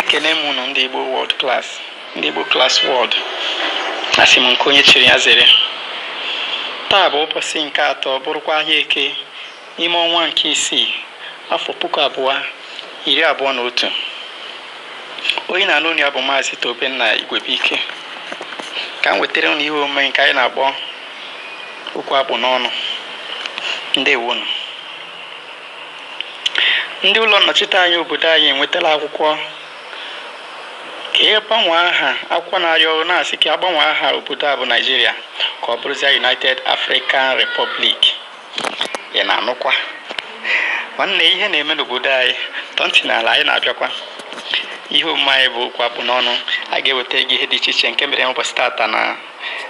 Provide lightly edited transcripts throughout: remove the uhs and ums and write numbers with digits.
Ekene m unu ndị Igbo World Class, ndị Igbo Class World. Asị m nke onye chiri ya zere. Taa bụ ụbọchị nke atọ, bụrụkwa ahịa Eke n'ime ọnwa nke isii, afọ 2021. Onye na-anụ olu ya bụ Maazị Tobenna Igwebuike. Ka m wetara unu ihe omume nke anyị na-akpọ okwu akpụ n'ọnụ. Ndewonu. Ndị ụlọ nnọchiteanya obodo anyị enwetala akwụkwọ ka e gbanwee aha, akwụkwọ na-arịọ na-asị ka a gbanwee aha obodo a bụ Naijiria ka ọ bụrụzie United African Republic. Ị na-anụkwa, nwanne, ihe na-eme n'obodo anyị? Tọọ ntị n'ala, anyị na-abịakwa. Ihe omume anyị bụ okwu akpụ n'ọnụ. A ga-eweta gị ihe dị iche iche nke mere ụbọchị tata na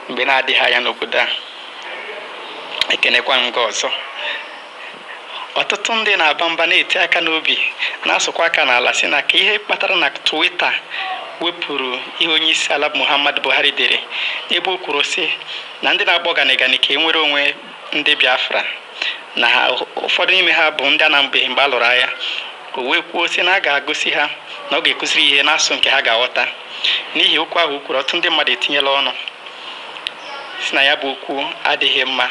mgbe na-adịghị anya n'obodo a. Ekenekwa m gị ọzọ. Ọtụtụ ndị na-aba mba, na-eti aka n'obi, na-asụkwa aka n'ala, sị na ka ihe kpatara na Twitter wepụrụ ihe onye isi ala Muhammadu Buhari dere, ebe o kwuru sị na ndị na-akpọ ganigani ka e nwere onwe ndị Biafra, na ha ụfọdụ n'ime ha bụ ndị a na-amụbeghị mgbe a lụrụ agha. O wee kwuo sị na a ga-agosi ha na ọ ga-ekụziri ihe n'asụsụ nke ha ga-aghọta. N'ihi okwu ahụ o kwuru, ọtụtụ ndị mmadụ etinyela ọnụ sị na ya bụ okwu adịghị mma.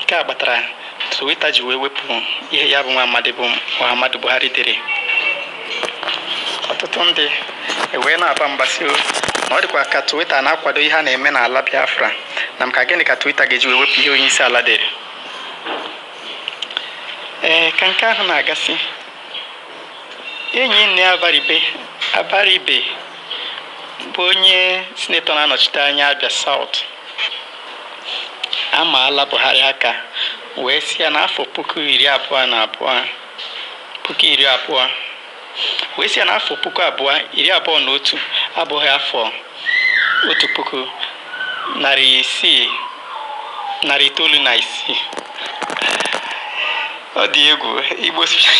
Nke a kpatara Twitter ji wee wepụ ihe ya bụ nwa amadi bụ Muhammadu Buhari dere. Ọtụtụ ndị ewee na-aba mba sị na ọ dịkwa ka Twitter na-akwado ihe a na-eme n'ala Biafra, na maka gịnị ka Twitter ga-eji wee wepụ ihe onye isi ala dere? Ee, ka nke ahụ na-agasị, Enyinnaya Abaribe bụ onye sinetọ na-anọchite anya Abia South amaala Buhari aka wee sị ya n'afọ 2022, 20,000, wee sị ya n'afọ 2021 abụghị afọ 1696. Ọ dị egwu.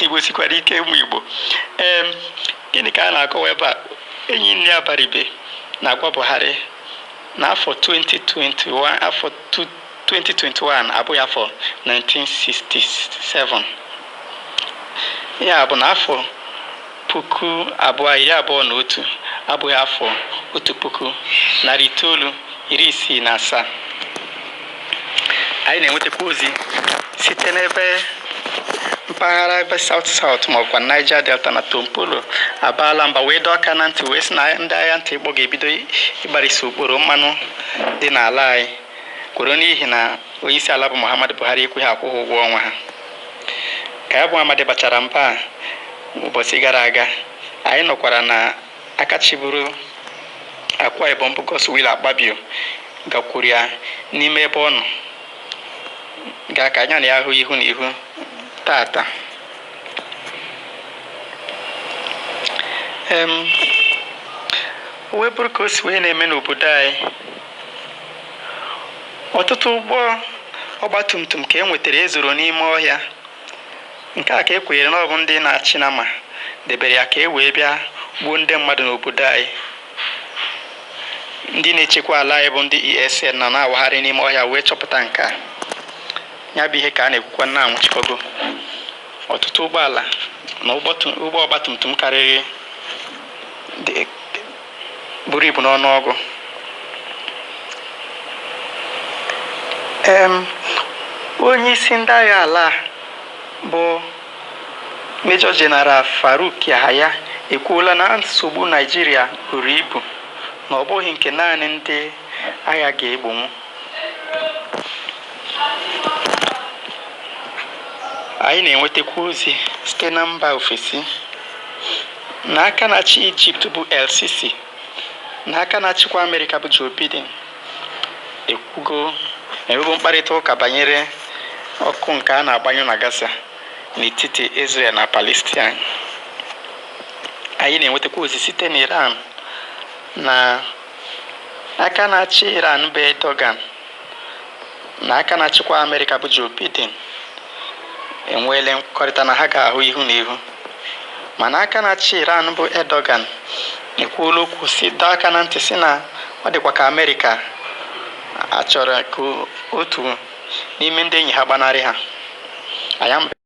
Igbo sikwara ike, ụmụ Igbo. Ee, gịnị ka a na-akọwa ebe a? Enyinnaya Abaribe na-agwa Buhari na afọ 2021, afọ 2021 abụghị afọ 1967. Ya bụ na afọ 2021 abụghị afọ 1967. Anyị na-enwetakwa ozi site n'ebe mpaghara ebe South South maọbụkwa Niger Delta na Tompolo abaala mba wee dọọ aka na ntị, wee sị na ndị agha ntị ịkpọ ga-ebido ịgbarisi okporo mmanụ dị n'ala anyị kwuru, n'ihi na onye isi ala bụ Muhammadu Buhari ekweghị akwụ ha ụgwọ ọnwa ha. Ka ya bụ amadi bachara mba a ụbọchị gara aga, anyị nọkwara na aka chịburu Akwa Ibom bụ Godswill Akpabio gakwuru ya n'ime ebe ọ nọ gaa ka anya na ya hụ ihu na ihu tata. O wee bụrụ ka o si wee na-eme n'obodo anyị, ọtụtụ ụgbọ ọgbatumtum ka e nwetara ezoro n'ime ọhịa. Nke a ka e kwenyere na ọ bụ ndị na-achị nama debere ya ka e wee bịa gbuo ndị mmadụ n'obodo anyị. Ndị na-echekwa ala anyị bụ ndị ESN nọ na-awagharị n'ime ọhịa wee chọpụta nke a. Ya bụ ihe ka a na-ekwukwa na anwụchikọgo ọtụtụ ụgbọala na ụgbọ ọgbatumtum karịrị buru ibu n'ọnụọgụ. Onye isi ndị agha ala a bụ Major General Faruk Yahaya ekwuola na nsogbu Naijiria buru ibu, na ọ bụghị nke naanị ndị agha ga-egbonwu. Anyị na-enwetakwa ozi site na mba ofesi na aka na-achị Ijipt bụ El Sisi na aka na-achịkwa Amerịka bụ Joe Biden ekwugo, enwego mkparịta ụka banyere ọkụ nke a na-agbanyụ na Gaza n'etiti Israel na Palestine. Anyị na-enwetakwa ozi site n'Iran na aka na-achị Iran bụ Erdogan na aka na-achịkwa Amerịka bụ Joe Biden enweela nkwekọrịta na ha ga-ahụ ihu na ihu. Mana aka na-achị Iran bụ Erdogan ekwuola okwu si dọọ aka na ntị, si na ọ dịkwa ka Amerịka achọrọ ka otu n'ime ndị enyi ha gbanarị ha. Anyị